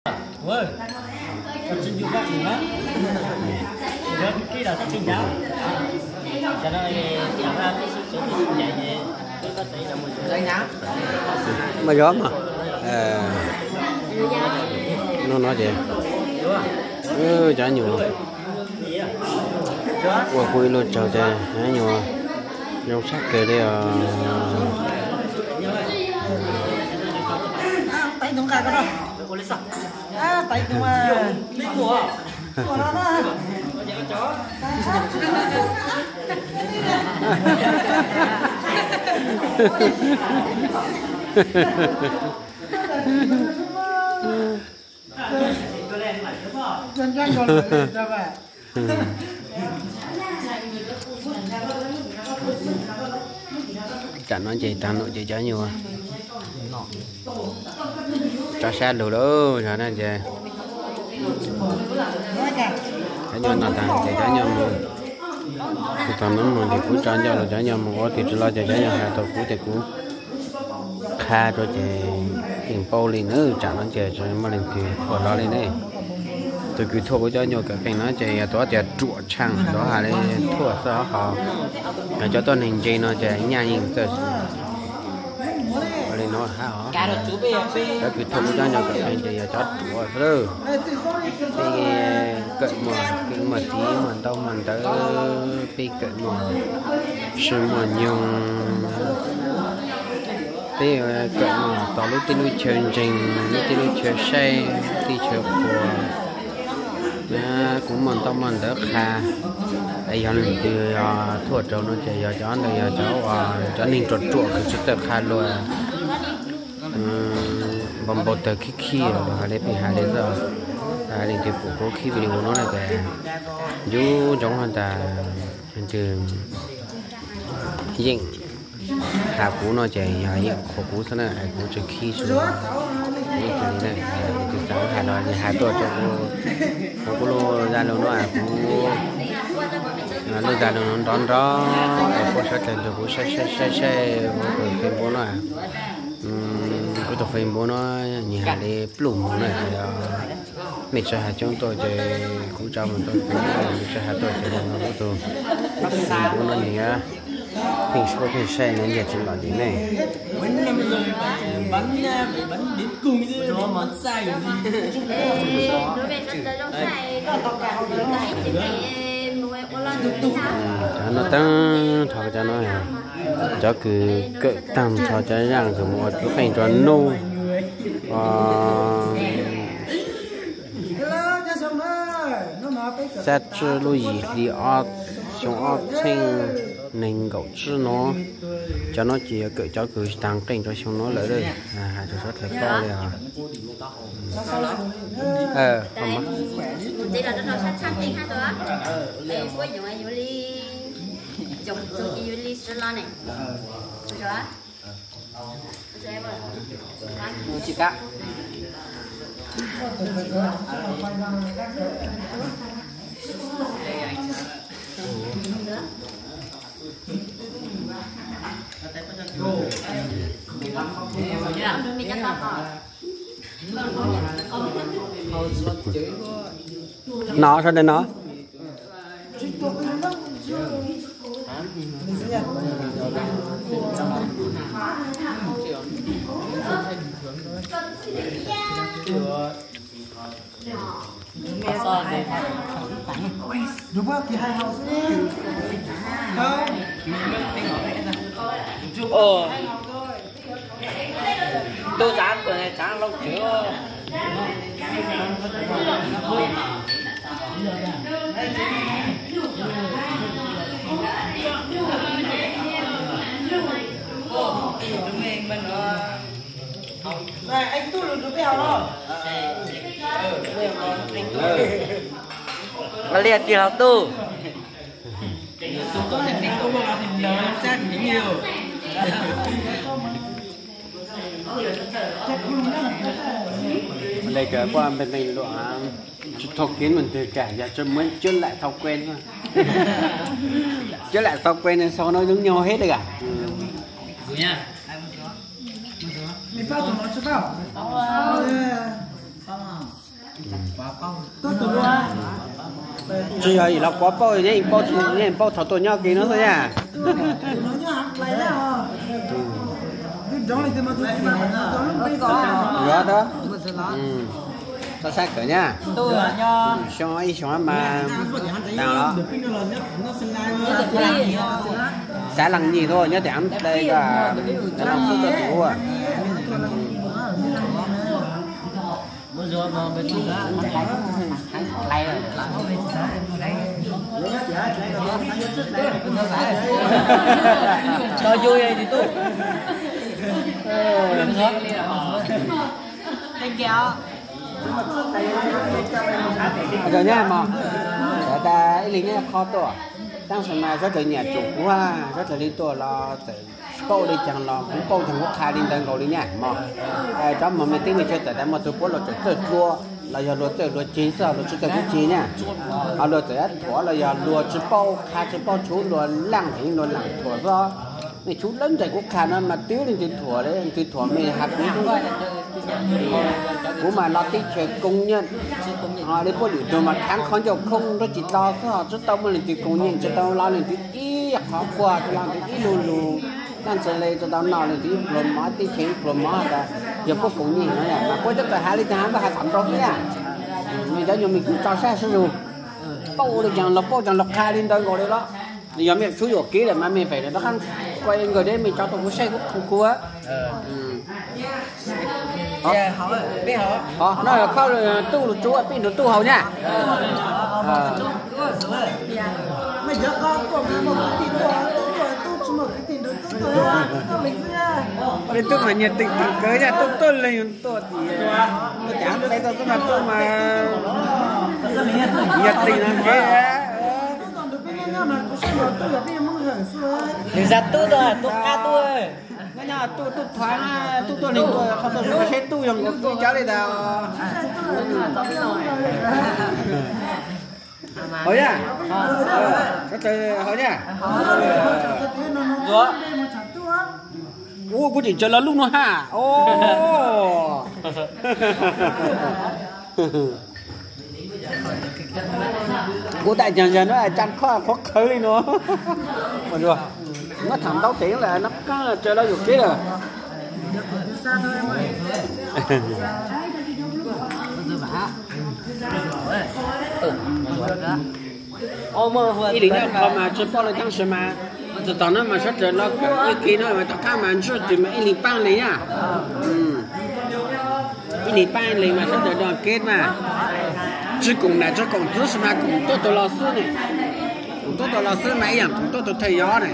Mas yog mas, no no ces cov nyuam ua kuv ib lub tsaug ces cov nyuam zoo sab kawg li os. Tam no ces tag num ces cov nyuam rov sab lug lawm no ces cov nyuam noj tag ces cov nyuam mus, kuv tau nub mus ces kuv tso ncauj los cov nyuam mus ua tim tsis los ces cov nyuam hais tau kuv ces kuv qha rau ces yeej paub li na. Tsam no ces tsis muaj leej twg thuam hlo li ne. Tus kws thuam kuv cov nyuam kawm qeej no ces yog tus tias ruam tshaaj ntawd hais li thuam xwb ho, yog cov tuab neeg ntse no ces nyaj yeej txawj li no hab os. Cov kws thuam kuv cov nyuam kawm qeej ces yog cov ruam xwb. Peb kawm muaj kwv muaj tij muaj ntaub muaj ntawv, peb kawm muaj sia muaj nyoog, peb kawm muaj tau lub teb lub chaw ntseeg, lub teb lub chaw saib, teb chaw qhuas. Kuv muaj ntaub muaj ntawv qha, es yog leej twg thuam rau no ces yog cov ntawd yog cov, cov neeg ruam ruam kws tsis txawj qha lus, npau npau taws khib khib los hais li pheej hais li xwb. Leej twg pum kuv khib video no na ces ncu ntsoov has tas leej twg yeej has kuv no ces yog yeej qhuas kuv xwb na, kuv tsis khib tsis li na. Leej twg xav hais los hais tuaj rau kuv, kuv lub zaj lug no, kuv lub zaj lug no nrov nrov, es puab sawv dlawg nrug kuv saib saib saib kuv tus Facebook no. Kuv tus Facebook no nws hais li pluj mus na, mej tsi has coob tuaj ces kuv tsa mus rau kuv, mej tsi has tuaj ces kuv tus Facebook no nws pheej suab pheej saib nws nyiaj tsis los ces ne. Cov no taag nrho cov no, cov kws kawm taag nrho cov zaaj kws mus ua tub qeej rua nuj, xab tsib lub yim hli ob xyoo ob txheej neeg nkaum tsib no, cov no ces yog kawm cov kws taag qeej rua xyoo no lawm, has rua sab Thaib Poj li os. No, sau ntawm no. Tub Xaav Tuam tsav loo tswv. Liaj tig los tub. Li kawm poj npe npe luam tsis thau kev mus ntwg kam yog tsis muab chữa lại thói quen. Chữa lại thói quen sau no giống nhau hết đấy à? Tsis yog ib los kuav pauj, yeej pauj, yeej pauj thaum tuaj nyob kiag no xwb yaj. Yuav tau. Txhob saib kawm nyaj. Xyoo ib xyoo mas tas los. Xav leej nyij tuaj nyob tim av dai ko, xav leej xub tuaj tim ub. Nyaj mog, tas ib leeg nyob qhov tuaj, tab sis mas sawv daws nyiam tsum kuv, sawv daws li tuaj los txawm tsis paub ua li cas los kuv pauj tag kuv qha li ntawd nkaus li nyaj mog. Rov mog me tub me nyuam txawm tas muaj tus puab luag txawm txawj dlua los yog luag txawj dlua ceg xwb, luag tsis txawj kuv ceg nyaj. Ho luag txawm thuam los yog luag tsis paub qha tsis paub tshuv, luag leej heev luag leej thuam xwb. Me tshuv lawv nraim kuv qha no mas twb leej twg thuam li, leej twg thuam me has kuv. Kuv mas los teb chaws koob nyiaj, ho li puab lwm tug mas khav qhov ncauj khoob nrog tsis tau xwb, ho tsis tau muaj leej twg koob nyiaj, tsis tau los leej twg ib qhov quag, tsis los leej twg ib lub lug. Leej twg li tsis tau noj leej twg ib pluag mov, teb chaws ib pluag mov tas yog puab koob nyiaj no mas puab cov tawm has li cas puab has tham nrau xwb na. Me cov nyuag me kub tso saib sub zus, paub ua li cas los pauj cas los qha li ntawd nkaus li los. Yog me tub yuam kev lawm mas me feem lawm rov qab kuaj nkawd deb me tso tuaj kuv saib kuv khu khu. Ho no yog koj tuj lug tsuv peb nrug tuj haus nyaj. Ua li tub mas nyias tes tag kawg nyaj, tuaj tuaj leeg tuaj tias, cas peb tau tub mas tuaj mas nyias tes no ntev. Nws xa tub tau tub qab tub. Nyob nyob tub tub thuav, tub tuaj leeg tuaj qhov tuaj seb tub yog nkaus tub cov li ntawd. Haus yaj, sawv daws haus yaj. Ua kuv tseem tsaws los lub no haj. Kuv daim caag yag no tsa khob qhuav qhawv li no. Muab tham ntau tes lawm no qab tsaws los yuam kev lawm. Ib leeg nyob qhov mas tsis paub li tab sis mas txog tom no mas sawv daws los kawm ib kis no mas tom qab mas ntswj twg mas ib leeg paab leeg yaj. Ib leeg paab leeg mas sawv daws dog kev mas tsis koom nam tsis koom txiv tab sis mas koom tuab tug los xwb ne. Koom tuab tug los xwb mas ib yam koom tuab tug thawj yog ne.